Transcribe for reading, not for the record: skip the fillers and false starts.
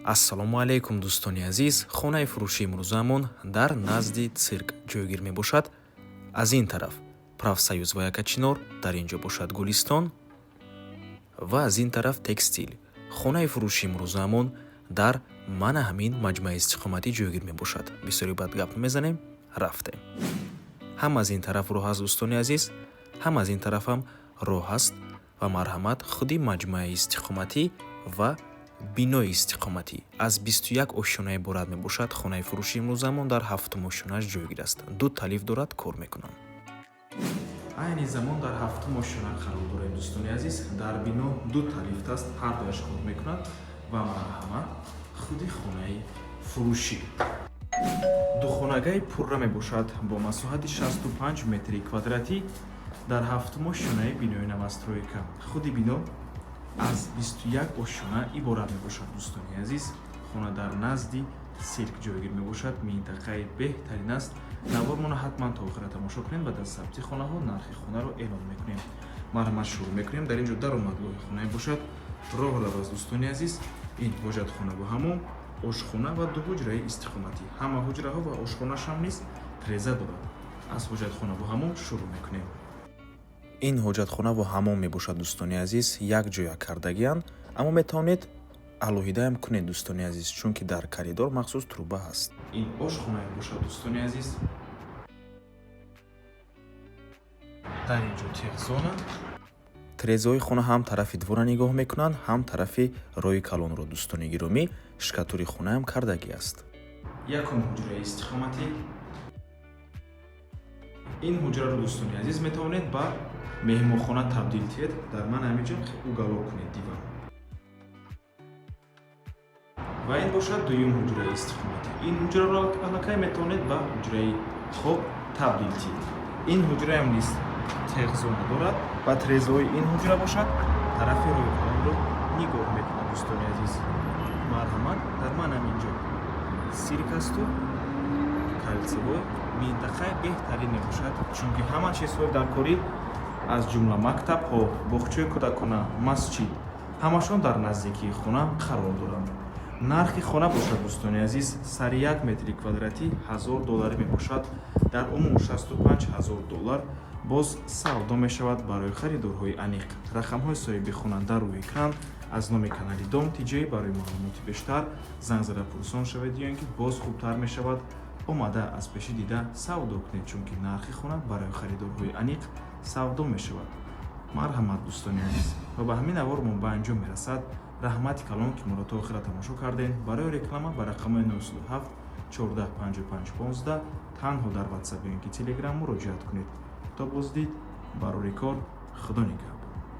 Ассалому алайкум, дӯстони азиз. Хонаи фурӯшии имрӯзаамон дар назди цирк ҷойгир мебошад. Аз ин тараф Профсоюз ва Якачинор, дар ин ҷо бошад Гулистон ва аз ин тараф Текстил. Хонаи фурӯшии имрӯзаамон дар мана ҳамин маҷмӯаи истиқоматӣ ҷойгир мебошад. Бисёри бад гап намезанем, рафтем. Ҳам аз ин тараф роҳ аст, дӯстони азиз, ҳам аз ин тарафам роҳ аст ва марҳамат, худи маҷмӯаи истиқоматӣ ва бинои истиқоматӣ аз 21 ошёна иборат мебошад. Хонаи фурӯшии имрӯзамон дар ҳафтум ошёнааш ҷойгир аст. Ду лифт дорад, кор мекунанд. Айни замон дар ҳафтум ошёна қарор дорем, дӯстони азиз. Дар бино ду лифт аст, ҳар дуяш кор мекунад ва марҳамат, худи хонаи фурӯшӣ духонагаи пурра мебошад бо масоҳати 65 метри квадратӣ дар ҳафтум ошёнаи бинои новостройка. Худи бино аз 21 ошёна иборат мебошад. Дӯстони азиз, хона дар назди сирк ҷойгир мебошад, минтақаи беҳтарин аст. Навормона ҳатман то охира тамошо кунед ва дар сабти хонаҳо нархи хонаро эълон мекунем. Марҳамат, шурӯъ мекунем. Дар ин ҷо даромадгоҳи хона мебошад, роҳрав аст, дӯстони азиз. Ин ҳоҷатхона ва ҳамом, ошхона ва ду ҳуҷраи истиқоматӣ. Ҳама ҳуҷраҳо ва ошхонашам низ треза дорад. Аз ҳоҷатхона ва ҳамом шурӯъ мекунем. Ин ҳоҷатхона ва ҳамом мебошад, дӯстони азиз, як ҷоя кардагианд, аммо метавонед алоҳидаам кунед, дӯстони азиз, чунки дар коридор махсус труба ҳаст. Ин ошхона мебошад, дӯстони азиз. Дар ин ҷо техзона. Трезаҳои хона ҳам тарафи двора нигоҳ мекунанд, ҳам тарафи роҳи калонро. Дӯстони гиромӣ, штукатури хонаам кардагӣ аст. Якум ҳуҷраи истиқоматӣ. Ин ҳуҷраро, дӯстони азиз, метавонед ба меҳмонхона табдил диҳед. Дар ман ҳамин ҷо уголок кунед, диван. Ва ин бошад дуюм ҳуҷраи истиқоматӣ. Ин ҳуҷраро аллакай метавонед ба ҳуҷраи хоб табдил диҳед. Ин ҳуҷраам низ техзона дорад ва трезаҳои ин ҳуҷра бошад тарафи роҳи калонро нигоҳ мекунад. Дӯстони азиз, марҳамат, дар ман ҳамин ҷо сирк асту кольцевой. Минтақаи беҳтарин мебошад, чунки ҳама чизҳои даркорӣ, аз ҷумла мактабҳо, боғчаи кӯдакона, масҷид, ҳамашон дар наздикии хона қарор доранд. Нархи хона бошад, дӯстони азиз, сари 1 метри квадратӣ 1000 долларӣ мебошад, дар умум 65 000 доллар. Боз савдо мешавад. Барои харидорҳои аниқ рақамҳои соҳиби хона дар рӯи экран. Аз номи канали Дом Тиҷей барои маълумоти бештар занг зада пурсон шавед ё ин ки боз хубтар мешавад, омада аз пеши дида савдо кунед, чунки нархи хона барои харидорҳои аниқ савдо мешавад. Марҳамат, дӯстони азиз, ва ба ҳамин навормон ба анҷом мерасад. Раҳмати калон, ки моро то охира тамошо кардем. Барои реклама ба рақамҳои 907 14 55 15 танҳо дар Ватсап ё ин ки Телеграм муроҷиат кунед. То боздид, барори кор, Худо нигаҳбон.